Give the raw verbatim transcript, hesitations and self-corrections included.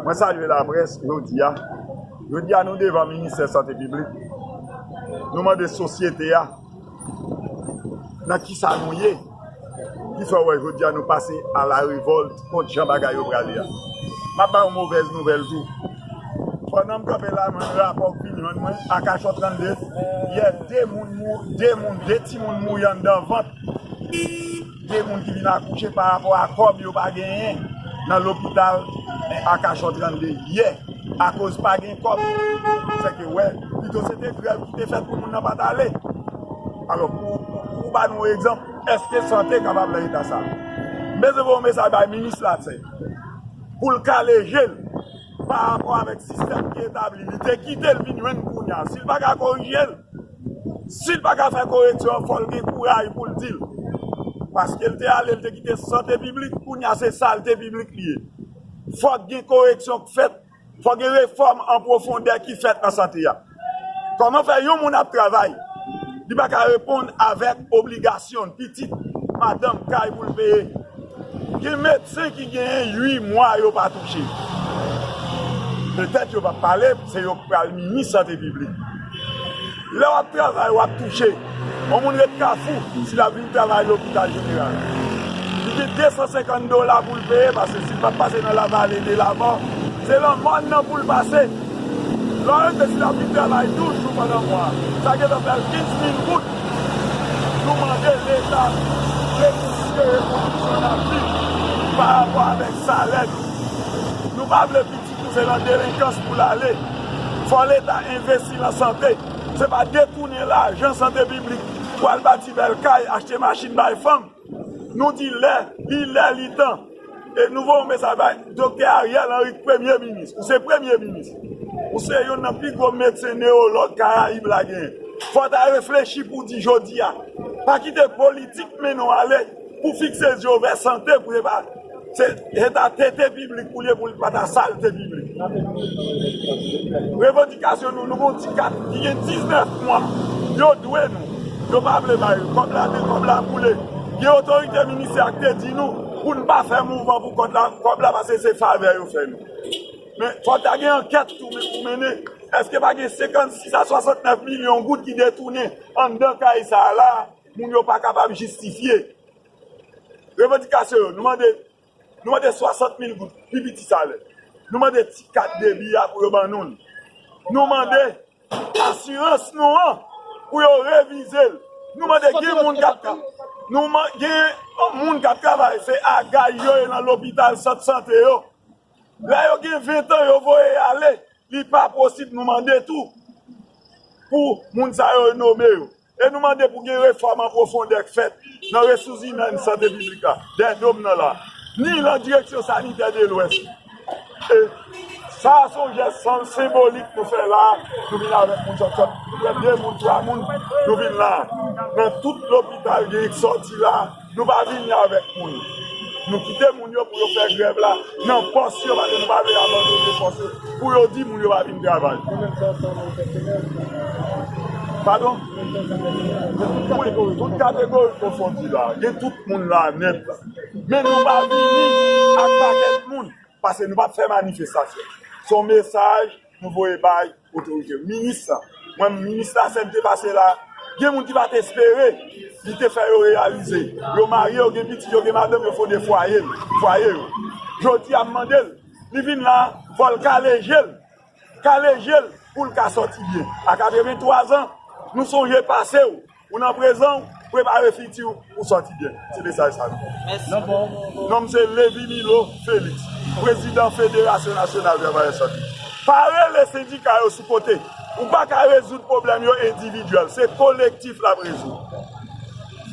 Mwen salye laprès jodi a. Jodi a, nou devan Ministè Sante Piblik. Nou mande sosyete a nan kisa nou ye. Ki fè w wè jodi a nou pase a la revòlt kont jan bagay yo prale a. M ap ba yon movèz nouvèl tou. Pandan m kanpe la, mwen rapò k vin jwenn mwen, Akachò trannde, yè de moun mou, de moun, de timoun mouri anndan vant. De moun ki vin akouche pa rapò a kòb yo pa genyen nan lopital Akachò trannde yè, akoz pa gen kòb. Sèke wè, pito se te grèv ki te fèt pou moun nan pa t ale. Alò, pou, pou, pou ba nou egzanp, èske sante kapab nan eta sa? M bezwen voye yon mesaj bay minis lasante pou l kale je l pa rapò avèk sistèm ki etabli. Li te kite l vin jwenn kounye a. Si l pa ka korije l, si l pa ka fè koreksyon an, fò l gen kouraj pou l di l. Paske l te ale, l te kite sante piblik, kounye a se salte piblik li ye. Fòk gen koreksyon k fèt, fòk gen refòm an pwofondè ki fèt nan sante a. Kòman fè yon moun ap travay, li pa ka reponn avèk obligasyon l, pitit, madanm, kay pou l peye? Gen medsen ki genyen uit mwa yo pa touche. Petèt yo p ap pale, se yo k pral minis sante piblik. Lè w ap travay, w ap touche. Yon moun ret Kafou, si l ap vin travay lopital jeneral, li gen de san senkant dola pou l peye, paske si l p ap pase nan lavale de Lamò, se nan mòn nan pou l pase. Lè w rete, si l ap vin travay douz jou pandan mwa a, sa gentan fè l kenz mil goud. Nou mande Leta rekonsidere kondisyon n ap viv pa rapò avèk salè nou. Nou pa vle pitit nou se nan delenkans pou l ale. Fò Leta envesti nan sante. Se pa detounen lajan sante piblik pou al bati bèl kay, achte machin bay fanm. Nou di lè, li lè, li tan. E nou voye yon mesaj bay Doktè Ariel Henry k premye minis. Ou se premye minis. Ou se youn nan pi gwo medsen newològ Karayib la genyen. Fò w ta reflechi pou w di jodi a. Pa kite politik mennen w ale pou fikse zye w vè sante pou se pa se eta tete piblik pou l ye, pou l pa ta salte piblik. Revandikasyon nou, nou gon ti kat ki gen diznèf mwa, yo dwe nou. Yo pa vle bay yo. Kòb la te, kòb la boule. Gen otorite ministè a ki te di nou pou n pa fè mouvman pou kòb la, kòb la, paske se favè yo fè nou. Men fòk ta gen ankèt tou men pou mennen. Èske pa gen senkannsis a swasantnèf milyon goud ki detounen anndan kay sa a la, moun yo pa kapab jistifye? Revandikasyon yo, nou mande, nou mande swasant mil goud, pi piti salè. Nou mande ti kat debi a pou yo ban nou l. Nou mande asirans nou an pou yo revize l. Nou mande gen moun k ap tra-, nou man-, gen moun k ap travay, se agay yo ye nan lopital, sant sante yo. Lè yo gen ven tan, yo voye ale. Li pa posib, nou mande tou pou moun sa yo nome yo. E nou mande pou gen refòm an pwofondè k fèt nan resous imèn sante piblik la, dè dom nan la, ni nan direksyon sanitè de Lwès. E sa a se yon jès san-, senbolik nou fè la a. Nou vin avèk moun sòt sòt. Nou pran de moun, twa moun, nou vin la a. Nan tout lopital gen ki sòti la a. Nou pa vini avèk moun. Nou kite moun yo pou yo fè grèv la nan pòs yo, paske nou pa vle abandone pòs yo. Pou yo di moun yo pa vin travay. Padon? Wi, tout kategori konfondi la. Gen tout moun la nèt la. Men nou pa vini ak pakèt moun, paske nou p ap fè manifestasyon. Se yon mesaj nou voye bay otorite yo. Minis lan, mwen, minis la, sèn te pase la, gen moun ki pa t espere, li te fè yo reyalize. Yo marye, yo gen pitit, yo gen madanm, yo fonde fwaye, fwaye yo. Jodi a, m mande l, li vin la, fò l kale je l, kale je l pou l ka sòti byen. A katrevenntwa zan, nou sonje pase w. Ou nan prezan w, prepare fiti w pou sòti byen. Se mesaj sa nou. Mèsi. Non, m se Levi Milo Félix, prezidan Federasyon Nasyonal Travayè Sante. Pa rele sendika yo sou kote. Ou pa ka rezoud pwoblèm yo endividyèl. Se kolektif l ap rezoud.